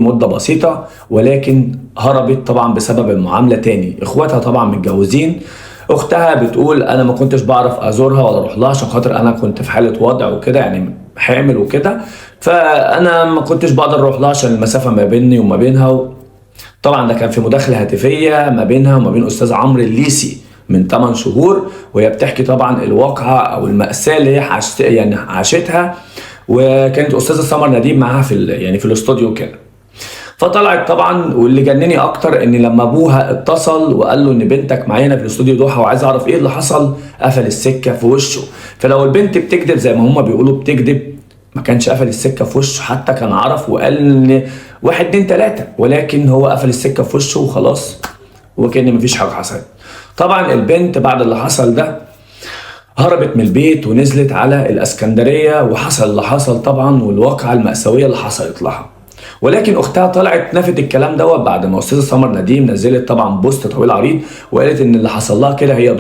مده بسيطة، ولكن هربت طبعا بسبب المعاملة تاني. اخواتها طبعا متجوزين، اختها بتقول انا ما كنتش بعرف ازورها ولا اروح لها عشان خاطر انا كنت في حاله وضع وكده، يعني حامل وكده، فانا ما كنتش بقدر اروح لها عشان المسافة ما بيني وما بينها. طبعا ده كان في مداخله هاتفيه ما بينها وما بين استاذ عمرو الليسي من 8 شهور، وهي بتحكي طبعا الواقعة او الماساة اللي هي يعني عاشتها، وكانت استاذه سمر نديم معاها في يعني في الاستوديو كده. فطلعت طبعا، واللي جنني اكتر ان لما ابوها اتصل وقال له ان بنتك معانا في الاستوديو دوحة وعايز اعرف ايه اللي حصل، قفل السكة في وشه. فلو البنت بتكذب زي ما هما بيقولوا بتكذب، ما كانش قفل السكة في وشه، حتى كان عرف وقال ان 1 2 3، ولكن هو قفل السكة في وشه وخلاص، وكأن مفيش حاجة حصلت. طبعا البنت بعد اللي حصل ده هربت من البيت ونزلت على الاسكندرية، وحصل اللي حصل طبعا، والواقعه المأساوية اللي حصلت لها. ولكن اختها طلعت نفت الكلام دوت بعد ما استاذه سمر نديم نزلت طبعا post طويل عريض وقالت ان اللي حصل لها كده هي